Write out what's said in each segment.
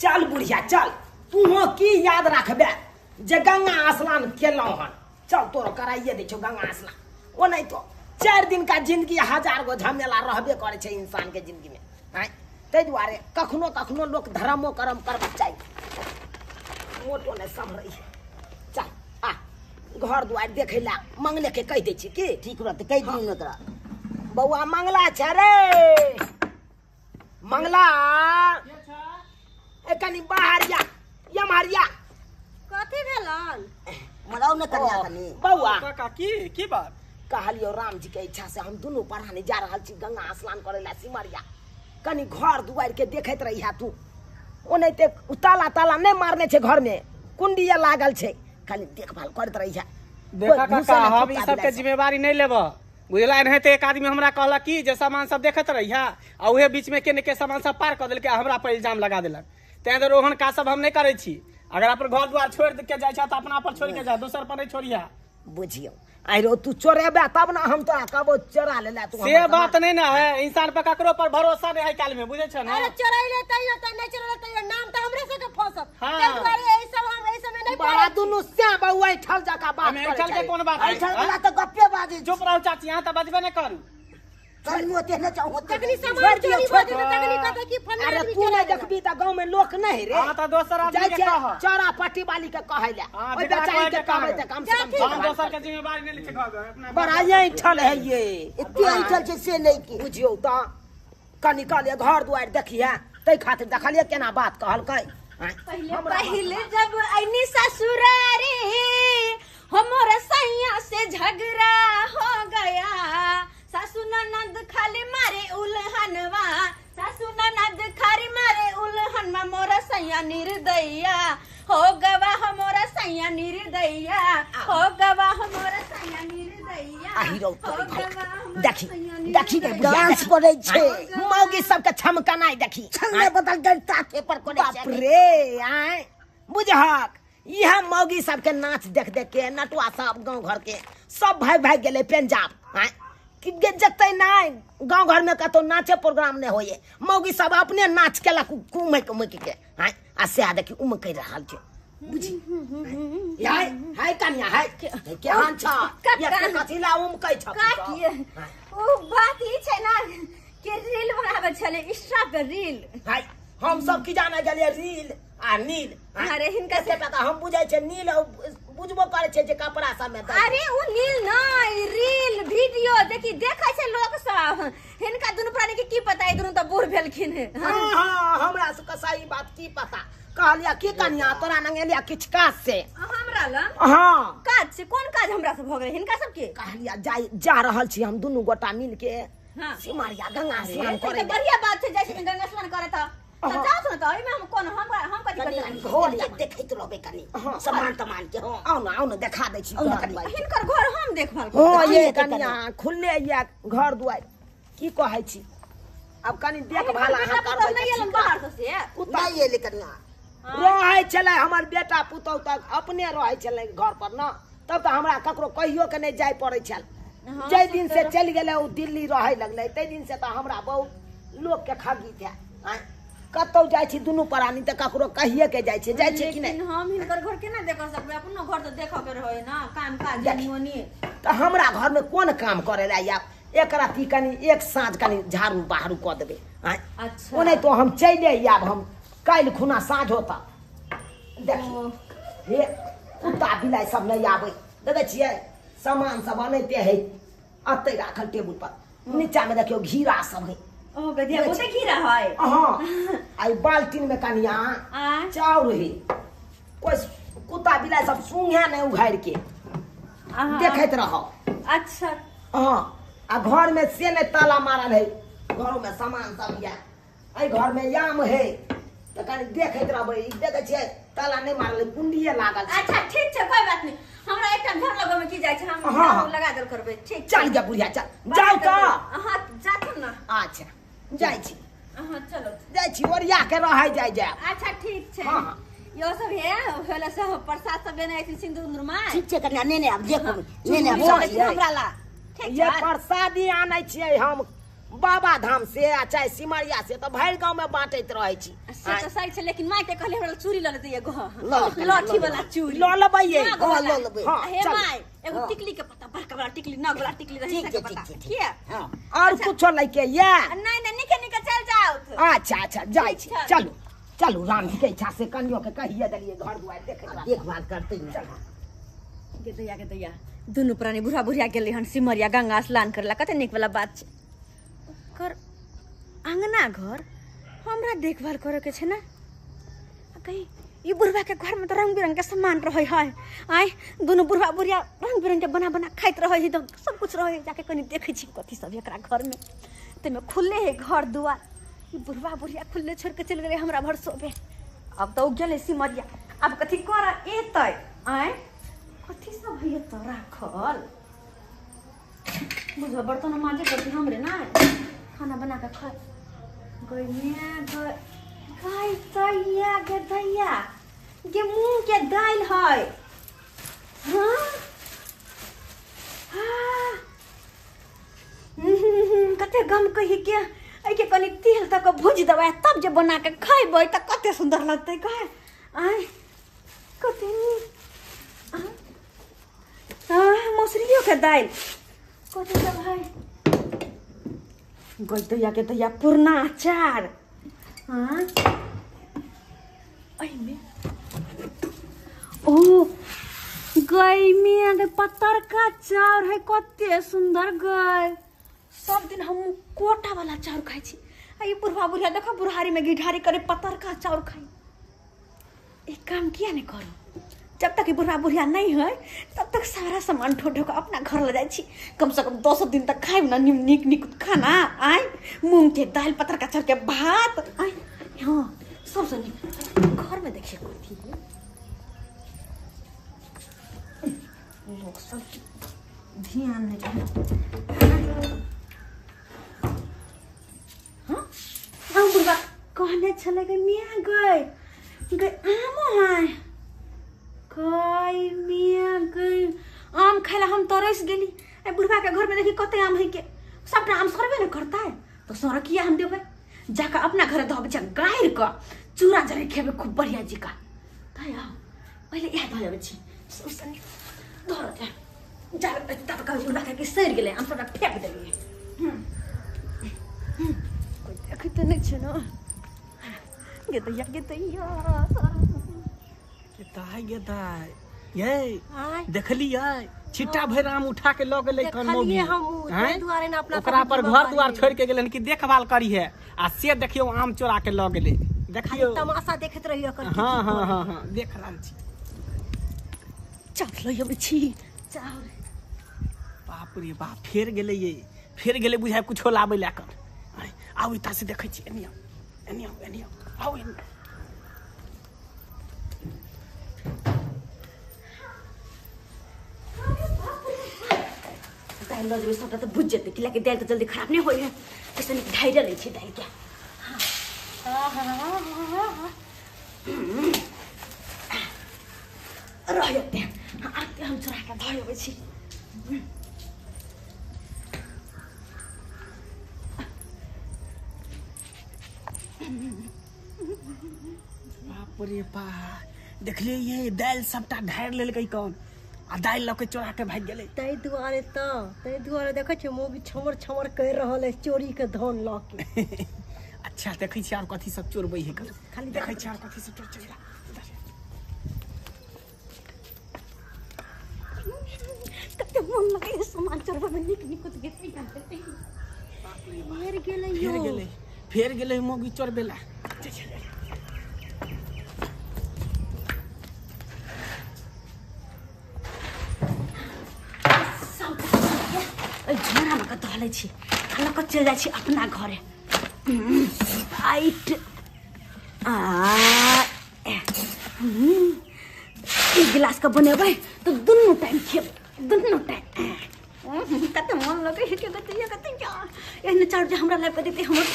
चल बुढ़िया चल, तूहो की याद राखबे जे गंगा स्नान केलहुँ हन। चल तोरो कराइए दै छौ गंगा स्नान। ओ नहीं तो 4 दिन का जिंदगी 1000 गो झमेला रहबे करे छै इंसान के जिंदगी में। आँय, ताहि दुआरे कखनो कखनो लोक धर्मो कर्म करबाक चाही। मोटो नहि सम्हरै छै। चल आ घर दुआरि देखै लए मंगले के कहि दै छी की ठीक रहतै, कहि दियौ ने तोरा। बौआ मंगला छै रे, मंगला ए कनी बाहर या एम्हर या। कथी भेलन? मराउ ने कन्या कनी। बौआ काका की की बात? कहलियो राम जी के इच्छा से हम दुनू परानी जा रहल छी गंगा स्नान करे ला सिमरिया। कनी घर दुआरि के देखैत रहिया तू। ओनाहिते ताला ताला नहीं मारने छै घर में, कुंडिया लागल छै, खाली देखभाल करैत रहिया। देखा काका, हम ई सबके जिम्मेवारी नहीं लेब बुझला। एनाहिते एक आदमी हमरा कहलक कि जे सामान सब देखैत रहिया आ उहे बीच में के ने के सामान सब पार कऽ देलकै आ हमरा पर इल्जाम लगा देलक। तैं दुआरे ओहन काज सब हम नहीं करै छी। अगर अपन घर द्वार छोड़ के जाइ छ तऽ अपना पर छोड़ के जा, दोसर पर नहीं छोड़िया। बुझियौ आइरो तू चोरेबे तब ना हम तोरा कहबो चोरा ले तू। से बात नहीं ना है, इंसान पर ककरो पर भरोसा नहीं है काल में, बुझे छ ना। अरे चोरैले तैयो त नहीं चोरैले तैयो नाम त हमरे सबके फंसत। हाँ। ताहि दुआरे एहि सब हम एहि सब में नहीं बड़ा पड़ै छी। दुनू से बौआ ऐठल जका बात हमे ऐठल के कोन बात है? ऐठल वाला त गप्पे बाजै। चुप रहू चाची, यहाँ त बजबे नहीं करू। चल मोते न चाहो तखनी सामान छोड़ दियौ, चोरी छोड़ भऽ जेतै तखनी कहतै कि फल्लाँ अरे आदमी तू नहीं चोरा लेलक। देखबी त गांव में लोक नहीं रे। हाँ त दोसर आदमी जाइ के छै कह। चौरा पट्टी वाली के कहै ले, हाँ, ओहि जेकरा बेचारी कहै के के कहबै कहबै। त कम से कम चाची। हम दोसर के जिम्मेवारी नहीं लै छी घर में, अपना बड़ा ऐठल है ये, एते ऐठल छै से नहीं की। बुझियौ त कनी कहलियै घर दुआरि देखिहे, ताहि खातिर देखलियै केना बात कहलकै। पहिले पहिले जब ऐनी ससुरारी हमर सैया से झगड़ा हो गया, सासू ननद खाली मारे उल्हनवा, सासू ननद खाली मारे उल्हनवा, मोरा सैया निर्दया हो गवा, मोरा सैया निर्दया हो गवा, मोरा सैया निर्दया आही रौ हो तोरी गवा, भला। मोरा देखी सैया देखी गे निर्दया। डांस करै छै, मौगी सबके छमकनाइ देखी, छंगे बदल दे ताके पर करै बाप छै। रे आय बुझहक इह मौगी सबके नाच देख देख के नटुआ सब गाँव घर के सब भागि भागि गेलै पंजाब। आय कि गे जतै नहि गाँव घर में कतौ नाचे प्रोग्राम नहीं होइए, मौगी सब अपने नाच केलक उमकि उमकि के। आय आ सएह देखी उमकि रहल छै। बुझी हाय हाय कनिया हाय केहन छ, कथी ला उमकै छ? काकी ओ बात ई छै ना कि रील बनाबै छलै इंस्टा पे रील। हाय हम सब की जाने गेलियै रील आ नील। अरे हिनका से पता हम बुझै छै नील, बुझबो करै छै जे कपड़ा सब में। अरे ओ नील नहीं, रील वीडियो देखी देखै छै लोक सब। हिनका दुनू प्राणी के की पता, ई दुनू त बूढ़ भेलखिन हे। हाँ हाँ, हमरा सबके सही बात की पता। कहलिया की कनिया तोरा नंगेलिया किछु काज से हमरा लग? हाँ काज से? कोन काज हमरा से भऽ गेलै हिनका सबके? कहलिया जाय जा रहल छी हम दुनू गोटा मिल के हाँ। सिमरिया गंगा स्नान तऽ करे। बढ़िया बात छै, जाइ छथिन गंगा स्नान करे तऽ जाउ ने, तऽ एहिमे हम कोन हम कथी कनी करबै? घर के देखैत रहबै कनी सामान तमान के। हाँ आउ ना आउ ना देखा दै छी आउ ना घर कनी। दुआरि। हिनकर घर हम देखभाल हाँ करबै। ये कनिया खुलले ये घर दुआरि की कहै छी, अब कनी देखभाल अहाँ बेटा करबै पुतहु नहि तऽ एलन ठीक बाहर रहत। से से? कुत्ता नहि एलै कनिया। रहै छलै हमर बेटा पुतहु तक अपने रहै छलै घर पर न, तब तऽ हमरा ककरो कहियो के नहि जाय पड़ै छल। जाहि दिन से चलि गेलै ओ दिल्ली रहै लगलै ताहि दिन से तऽ हमरा बहुत लोक के खगी थे। कतौ जाइ छी दुनू प्राणी तऽ ककरो कहिए के जाइ छै, जाइ छै कि नहि? लेकिन हम हिनकर घर केना देख सकबै? अपनो घर तऽ देखऽ के रहै ना, काम काज देखी। ओनी। तऽ हमरा घर में कोन काम करे ला आब? एक राति कनी एक साँझ कनी झाड़ू बहारू कऽ देबै। अच्छा। ओनाहि तो हम चलि आयब, हम काल्हि खुना साँझ होता। देखी हे कुत्ता बिलाइ सब नहीं आबै, देखै छियै सामान सब अनैते है अतै राखल टेबुल पर। नीचा में देखियौ घीरा सब है। ओ गधिया बहुते घीरा है। हाँ आई बाल्टीन में कनिया चाउर है, कोई कुत्ता बिलाइ सब सूंघे नहीं उघारि के, देखैत रहो। अच्छा। हाँ आ घर में से नहीं ताला मारल है, घरों में सामान सब या एहि घर में याम है तऽ कनि देखैत रहबै। देखै छियै ताला नहीं मारल है, कुंडिये लागल छै। अच्छा ठीक छै, कोई बात नहीं, हमरा एकटा घर लगबै में की जाइ छै, हम हाँ। लगा देल करबै। ठीक चल गे बुढ़िया चल, जाउ तऽ। अहाँ जाथुन ना। अच्छा जाइ छी। अहाँ चलो जाइ छी, ओरिया के रहै जाइ जायब। अच्छा ठीक छै। हाँ, हाँ। यो सब हे भेल से प्रसाद सब देने आइ सिंदूर उंदूर माय। ठीक छै कन्या, ने ने आब देखो ने ने हाँ, आब हमरा ला। ठीक ये छै। प्रसादी आनै छियै हम बाबा धाम से आ चाहे सिमरिया से, तऽ भरि गाँव में बांटैत रहै छी। से तऽ सही छै, लेकिन माय के कहले हमरा चूड़ी लऽ लेतै एगो, लठी वाला चूड़ी लऽ लेबै। हां लऽ लेबै। हे my, एगो टिकली के पत्ता, बड़का बड़ा टिकली, नग वाला टिकली रही से पत्ता किया? हां और कुछो लइके या नहीं नहीं, निके निके चल जाओ। अच्छा अच्छा जाइ छी, चलू चलू। राम जी के इच्छा से कनियो के कहिए देलिए घर दुआर देखे देखभाल करते न। चल गे दैया गे दैया, दुनू प्राणी बुढ़ा बुढ़िया गेलै हन सिमरिया गंगा स्नान करला, कते नीक वाला बात छै। ओकर अंगना घर हमरा देखभाल करे के छै ना। कहीं ई बुढ़वा के घर में तो रंग बिरंग के सामान रहे है, आय दुनू बुढ़वा बुढ़िया रंग बिरंग के बना बना खाइत रहे है, तो सब कुछ रहे। जाके कनी देखै छी कथी सब एकरा घर में, तैमे खुले है घर दुआर। ई बुढ़वा बुढ़िया खुले छोड़ के चल गेलै हमरा भर सोबे। अब तो गेलै सिमरिया, अब कथी कर एतै? आय कथी सब है एतऽ राखल? बुझो बर्तन माजे करती हमरे ना, खाना बना के खा गई गई दैया गे दैया गे, मूंग के दालि है। हाँ हाँ कते गम कही के एहिके कनि तेल तक भुजि देबै तब जे बना के खैबै तऽ कते सुन्दर लगतै। कहे आय कते नीक मसुरियो के दालि कते सब है। गई दैया के दैया पुरना अचार। हाँ एहिमे ओ गई मिया के पतरका चाउर है, कते सुन्दर गई। सब दिन हम कोटा वाला चाउर खाइ छी, आ ई बुढ़वा बुढ़िया देखो बुढ़ारी में घिढारी करे पतरका चाउर खाइ। एक काम किया नहीं करो, जब तक ई बुढ़वा बुढ़िया नहीं है तब तक सारा सामान ढो ढो के अपना घर ले जाइ छी। कम से कम 10 दिन तक खाइब ना नीक नीक खाना। आय मूंग के दालि पतरका चाउर के भात। आय हाँ सबसे नीक घर में देखिए कथी है। लोग सब ध्यान नहीं। हाँ हम बुढ़वा कहने छलै गे मियाँ गई गई आमो है गई मियाँ गई आम खाइला हम तरस गेली। ए बुढ़वा के घर में देखी कते आम है के, सबटा आम सड़बे न करता है तो सड़ किया हम देबै? जाके अपना घर धोबै छै गारि कऽ चूड़ा जरे खेबै खूब बढ़िया जी का। तै आओ पहिले इएह धऽ अबै छी सबसँ नीक धर जा तब कहै बुढ़वा के सड़ि गेलै आम सबटा फेंक देलियै। कोइ देखै तऽ नहि छै ने। गे दैया गे दैया गे गे दाइ ये देखलियै छिट्टा भरि आम उठा के लऽ गेलै कन मौगी। ओकरा पर घर दुआर छोड़ के गेलै कि देखभाल करी है, आ से देखियौ आम चोरा के लऽ गेलै। देखियौ तमाशा देखैत रहियो। हाँ हाँ हाँ हाँ देख रहल छी। चाउर लऽ अबै छी चाउर। बाप रे बाप फेर गेलै ये, फेर गेलै बुझाय कुछो लाबै लए कऽ। आउ एतऽ से देखै छी, एनी आउ एनी आउ एनी आउ आउ एनी। दालि लऽ जेबै सबटा तऽ बुझि जेतै, किएकि दालि तऽ जल्दी खराब नहि होइ है। ऐसे नीक ढाइरे लै छै दालि के। रह जेतै आते हम चोरा के धऽ अबै छी। बाप रे बाप देखलियै ये दालि सबटा ढारि लेलकै कौन, आ दालि लऽ के चोरा के भागि गेलै। ताहि दुआरे तऽ ताहि दुआरे देखै छियै मौगी छमर छमर करि रहल है चोरी के धन लऽ के। अच्छा देखै छियै आर कथी सब चोरबै है, खाली देखै छियै आर कथी सब चोर। चल कते मोन लगै है सामान चोरबै में, नीक नीक फेर गेलै फेर गेलै फेर गेलै मौगी चोरबै ला। झोरा में के धऽ लै छी आ लऽ कऽ चलि जाइ छी अपना घरे। आइट आ एक गिलास के बनेबै तऽ दुनू टाइम खेबै, दुनू टाइम। कते मोन लगै है कते कते एहने चाउर जे हमरा लाबि कऽ देतै हमर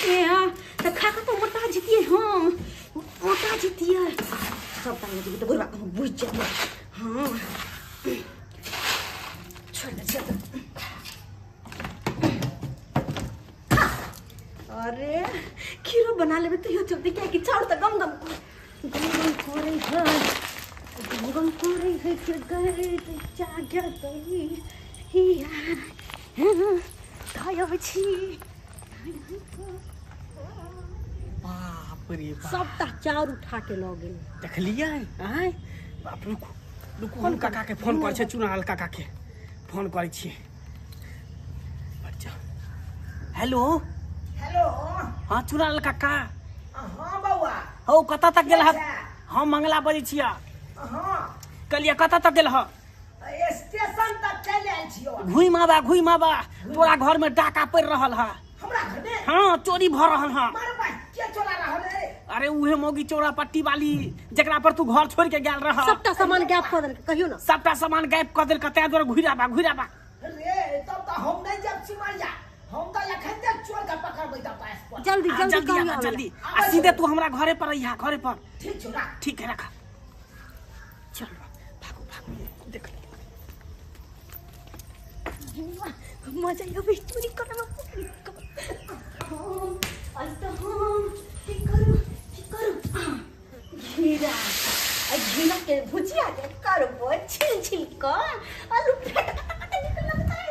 तऽ खा कऽ तऽ मोटा जैतियै, हम मोटा जैतियै। सब टाइम जेबै तऽ बुढ़बा कहूँ बुझि जेतै। हाँ छोड़ि दै छियै तऽ। अरे खीरो बना लेबे तैयो चलते, किया कि चाउर त गम गम गम गम करे है, गम गम करे है के गए जागत हिया खायो छी। बाप रे बाप, सबटा चाउर उठा के लऽ गेल। देखलियै? आँय बाप, रुकू रुकू, हम काका के फोन करै छियै, चुनाल काका के फोन करै छियै। अच्छा हेलो हेलो। हाँ चुनाल काका। हाँ बौआ। हौ कतऽ तक गेल हँ? हम मंगला बजै छियै। हाँ कहलियै कतऽ तक गेल हँ? स्टेशन तक चलि आयल छियौ। घुमि आबा घुमि आबा, तोरा घर में डाका पड़ि रहल है। हमरा घर में? हाँ चोरी भऽ रहल है। मार भाई, के चोरा रहल है? अरे उहे मौगी चोरा पट्टी वाली जकरा पर तू घर छोड़ के गेल रह। सबटा सामान गायब कऽ देलकै, कहियौ ना। सबटा सामान गायब कऽ देलकै, तैं दुआरे घुरि आबा घुरि आबा। रे तब तऽ हम नहि जायब सिमरिया, हम तऽ एखन तक चोर के पकड़बै तब तऽ स्पॉट। जल्दी आ, जल्दी जल्दी कहियौ आबा आबै जल्दी, आ सीधे तू हमरा घरे पर अइहा, घरे पर। ठीक छौ राख। ठीक है रखा। चल भागो भागो, देख ले। मजा आबै चोरी करब। हम आज तऽ हम की करू की करू, घिरा आ घिरा के भुजिया के करबो छिल छिल कऽ आलू फट फट नीक लगतै।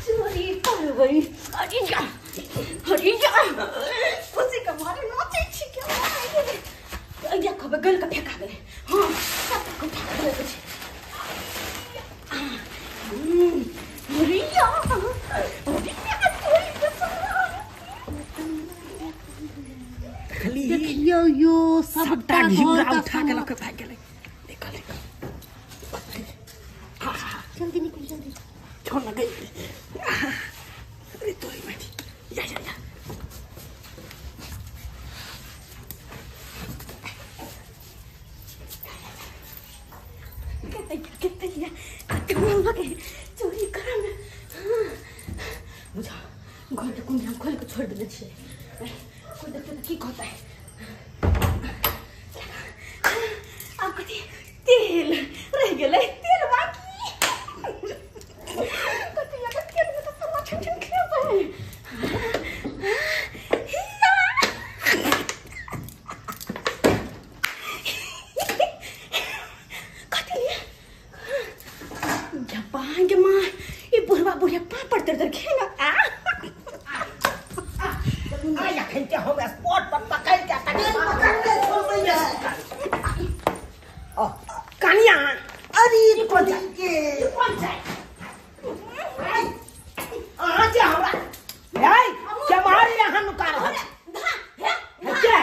चोरी करबै। अरे जा अरे जा, खुशी के मारे नाचै छी के अइया खबै गल के फेका गेलै। हाँ सबटा के उठा के लऽ छै। अरे जा अरे जा, चोरी के सामान। देखली? देखियौ यो सबटा सबटा घिउरा घर का उठा के लऽ सामान। के भागि गेलै। निकल निकल, जल्दी निकल जल्दी। छोड़ ना गई। अरे तोरी माटी, या या या। चोरी करम। बुझा घर के कुंडी हम खोल के छोड़ देने छियै, कोइ देखतै तऽ की कहतै। आब कथी तेल रहि गेलै, तेल बाकी कथी लगा तेल में तऽ तरुआ छन छन खेबै। हिया कथी लिया जापान के माँ, ई बुढ़वा बुढ़िया पापड़ तर तर खेना। आ आ एखन के हम स्पॉट पर पकड़ के तक पकड़ के छोड़बै ने। कनिया अरे कोन के कोन छै? अहाँ जे हमरा है के मारी अहाँ नुका रहल छी। के?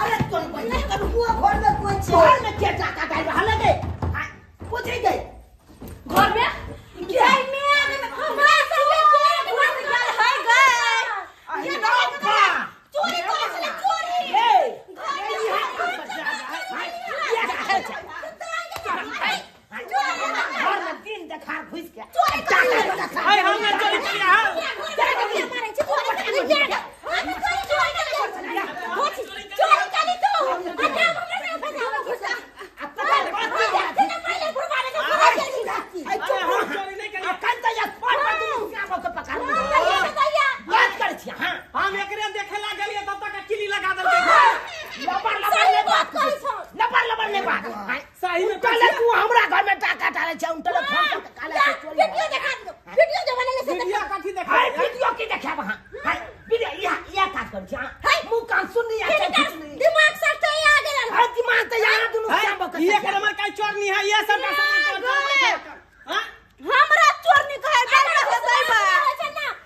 अरे तोर बहिन हुआ घर में कोई छै? घर में के टाका डालि रहल है गे? हाँ, पूछै गे। घर में जाय में हमरा संगे चोर घुस गेल है गए। अरे बाप। चोरी करै छलै चोरी। हे, घर में ये का छै? घर में दिन देखार घुसि के चोरी टाका देखार। अरे हम नहि चोरी केलियै हँ। आ पकड़ अरे अरे हम चोरी नहि केलियै। अखन तऽ स्पॉट पर दुनू श्यामो के पकड़ बात करै छी। हाँ हम एकरे देखे ला गेलियै तब तक किली लगा देलकै। लबर लबर नहि बात करै छौ, लबर लबर नहि बात। हाँ, सही में कहले तू हमरा घर में टाका डालै छै, उनटले फोन कऽ के कहले से चोरी वीडियो कथी हाय देखै? वीडियो की देखाब अहाँ? हाय वीडियो इहा इहा काज करै छी। हाँ मुँह कान सुननी आ छै किछु नहि। दिमाग से तो आ गेल। हाय दिमाग तऽ यहाँ दुनू श्यामो के ई एकर हमर काई चोरनी है, ये सबटा सामान तोड़ तोड़ के खेलक। हाँ? हमरा चोर नहीं कहे गलत होतै बा।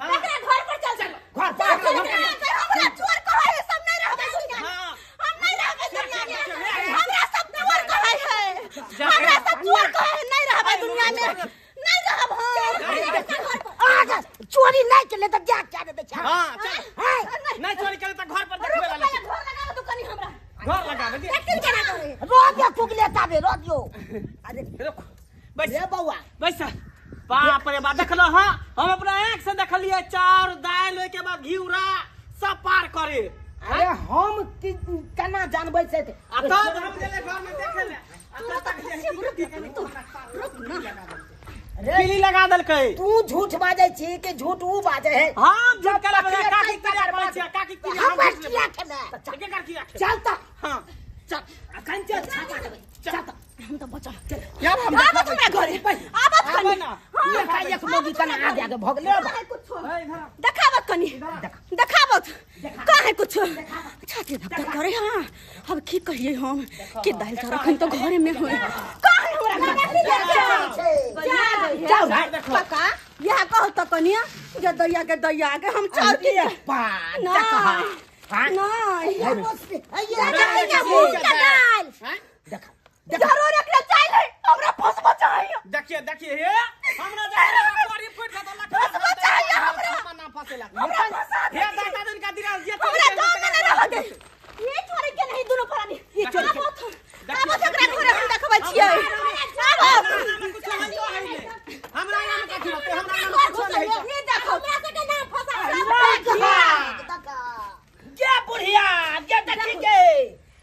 एकरा घर पर चल चल। घर पर हमरा चोर कहे है, सब नहीं रहबै दुनिया में। हाँ। हम नहीं रहबै दुनिया में। हमरा सब चोर कहे है, हमरा सब चोर कहे है, नहीं रहबै दुनिया में, नहीं रहब हम। आ जा, चोरी नहि केले तऽ जा क्या दे छै। हाँ, चल। हाय नहीं चोरी करे तऽ घर पर देखबे ला पहिले घर लगाबो तू कनी हमरा। घर लगाबे दे। एक्टिंग केना करे? रोज कुगले ताबे रोज यो। अरे रुक बैस रे बौआ बैस। बाप रे बाप, देखलो हाँ, हम अपना आँख से देखलियै चाउर दालि ओहिके बाद घिउरा सब पार करे। अरे हम केना जानबै से आ तब हम गेले घर में देखे ले तू तक रुक ना किली लगा देलकै। तू झूठ बाजै छी कि झूठ ऊ बाजै है? हम झूठ केला बाजै काकी किया कहै छी काकी किया हम किया खेबै केकर किया खेबै? चल त हां चल अखन चल छापा देबै चल त हम त बचा यार हम आबत हमरा घरे आबत आबै कनी ना। एका एक मौगी कना आ जाके भऽ गेलै कुछो देखाबत कनी देखाबत काहे कुछो छाती धक धक करे। हां अब की कहिए हम कि दाल चाउर अखन तो घरे में होय काहे हमरा जाओ भाई काका यह कहो तो कनिया जे दैया के दैया के हम चाउर की हां नहीं नहीं दाल देखा जरूर एकरा चाहिए हमरा फंसबो चाहिए। देखिए देखिए हे हमरा जाए चोरी फूट खतम लख फंसबो चाहिए हमरा ना फसेला हमरा फंसा दे हे दादा दिन का दिरा जे हमरा गांव में ना रह दे। ये चोरी के नहीं दोनों प्राणी ये चोरी के- आबो आबो एकरा घरे हम देखबै छियै आबो कुछ नहीं तो है हमरा नाम का होते हमरा नाम कुछ नहीं ये देखो हमरा के नाम फंसा गे बुढ़िया गे देखी गे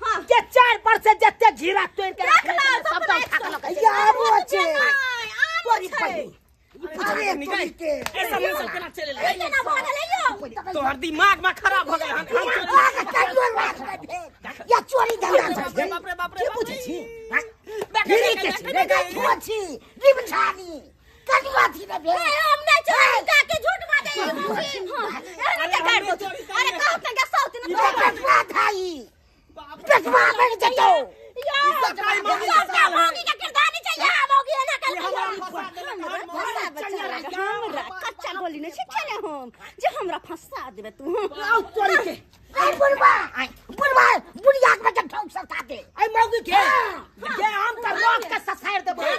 हां गे 4 वर्ष से जते घिरा तोड़ के रख ला सब सब उठा के लऽ के या आबो छै तोरी पही अरे तोरी के ऐसा नहीं सब केना चले ये केना भऽ गेलै यौ तोहर दिमाग में खराब हो गेल हन या चोरी धंधा बाप रे बाप रे बाप रे की बुझै छी हां घिरी के छी रे छुआ छी रिबछानी कलुआ थी रे भेल हम नहीं चोरी काके झूठ बाजै हां अरे काट दो अरे कहत ना के सौत ना पेटवा खाई पेटवा में जतो या सबटा मौगी के किरदानी चाहिए मौगी एना कल हमरा कच्चा गोली नहीं सिखेले हम जे हमरा फंसा देबे तू। आउ तोरी के आई बुढ़वा बुढ़वा बुढ़िया के बच्चा ठोक सकता दे आई मौगी के गे हम त रोक के ससार देबै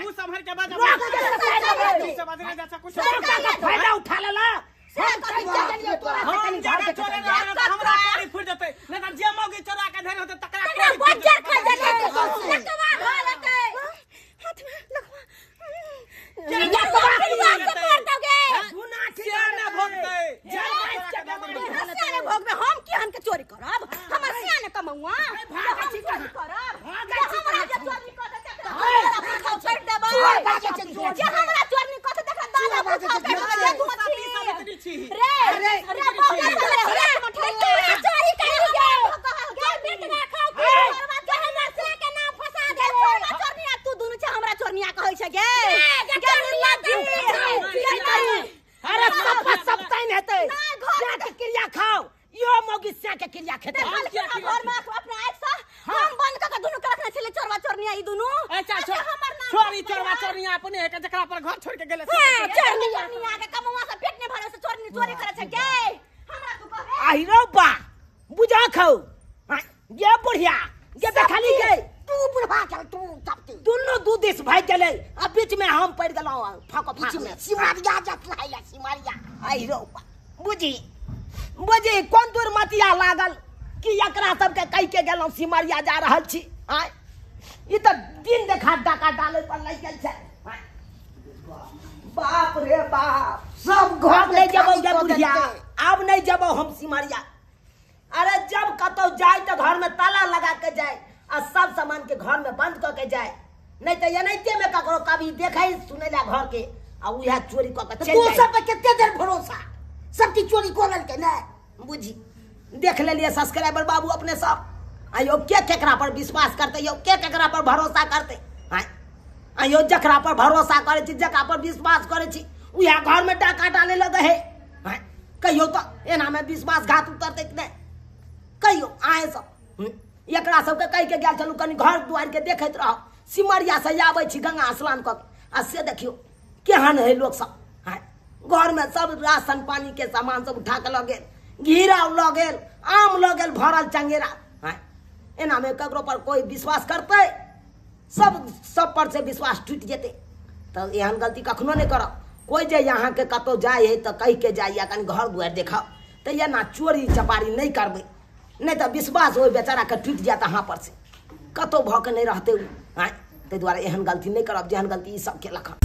मुंह संभर के बाज रोक के ससार देबै से बाज जा कुछ सबटा के फायदा उठा लेला हम कैसे गेलियै तोरा से हम कनी घर जाके के चोरे रहे त हमरा चोरी फूट जतै नहीं त जे मौगी चोरा के धरे होते तकरा तकरा बज्जर खा जतै लकवा खा लेतै हाथ में लकवा लकवा से मार दोगे गुना से ना भोगतै सियाने भोगबे हम की हमके चोरी करब हमर सियाने कमौआ भागै छी चोरी करब भागै छी हमरा जे चोरी कर देतै हमरा पूछा छोड़ देबै चोर बाजै छै चोर। जे हमरा चोरी कर देतै तकरा दादा पूछा छोड़ देबै छी रे रे भोगबे रे रे चोरी करी गे गे बेटवा खाओ की करबा जे हमर सिया के नाम फंसा दे चोरवा चोरनिया तू दुनु छै हमरा चोरनिया कहै छै गे गे निर्लज्जी अरे सब सब तैन हेतै ना, घर स्या के क्रिया खाओ यो मौगी स्या के क्रिया खेतै देखल कि घर में अपना आँख से हम बंद क के दुनु के रखने छले चोरवा चोरनिया ई दुनु अच्छा अच्छा, हमर नाम छोरी चोरवा चोरनिया अपने है के जकरा पर घर छोड़ के गेले से हां चोरनिया चोरनिया के कमवा से पेट ने भरे से चोरनी चोरी करे छै गे हमरा तू कहबे आहि रौ बा बुझा खाओ ये बुढ़िया ये देखली गे तू बुढ़वा चल तू तब दुनू दू दिस भागि गेलै आ बीच में हम पड़ि गेलहुँ फाको बीच फाक में सिमारिया जत है सिमारिया आहि रौ बा बुझी बुझी कोन दुर्मतिया लागल कि एकरा सबके कहि के गेलहुँ सिमरिया जा रहल छी आँय ई तऽ दिन देखा डाका डालै पर लागि गेल छै आँय। बाप रे बाप सब घर अब नहीं जेबौ गे खाली कऽ बुढ़िया देलकै। अब नहीं जेबौ हम सिमरिया। अरे जब कतौ जाय तऽ घर में ताला लगा के जाय आ सब सामान के घर में बंद कऽ के जाय नहीं तऽ एनाहिते में ककरो कभी देखै सुनै ला घर के आ उएह चोरी कऽ के तऽ चलि तू जाय। सब पे कते देर भरोसा सबकी चोरी कऽ लेलकै ने बुझी देख लेलिए सब्सक्राइबर बाबू अपने सब आयो के केकरा पर विश्वास करते यौ के केकरा पर भरोसा करते आँय आयो जकरा पर भरोसा करै छी जकरा पर विश्वास करै छी उएह घर में डाका डाले लगे है आँय कहियो तऽ एनामे विश्वासघात उतरतै कि नहि कहियो अहें सब एकरा सबके कहि के गेल छलहुँ कनि घर दुआरिके देखैत रहब सिमरिया से आबै छी गंगा स्नान कऽ के आ से देखियौ केहन है लोक सब आँय घर में सब राशन पानी के सामान सब उठा के लऽ गेल घीरा लऽ गेल आम लऽ गेल भरल चंगेरा आँय एनामे ककरो पर कोई विश्वास करतै सब सब पर से विश्वास टूटि जेतै तऽ एहन गलती कखनो नहि करब। कोई जे अहाँके कतहु जाइ है तऽ कहि के जाइ कनि घर दुआरि देखब तऽ एना चोरी चपारी नहि करबै नहीं तऽ विश्वास ओहि बेचाराके टूटि जायत अहाँ पर से कतहु भऽ के नहि रहतै ओ आँय ताहि दुआरे एहन गलती नहि करब जेहन गलती ई सब केलक हन।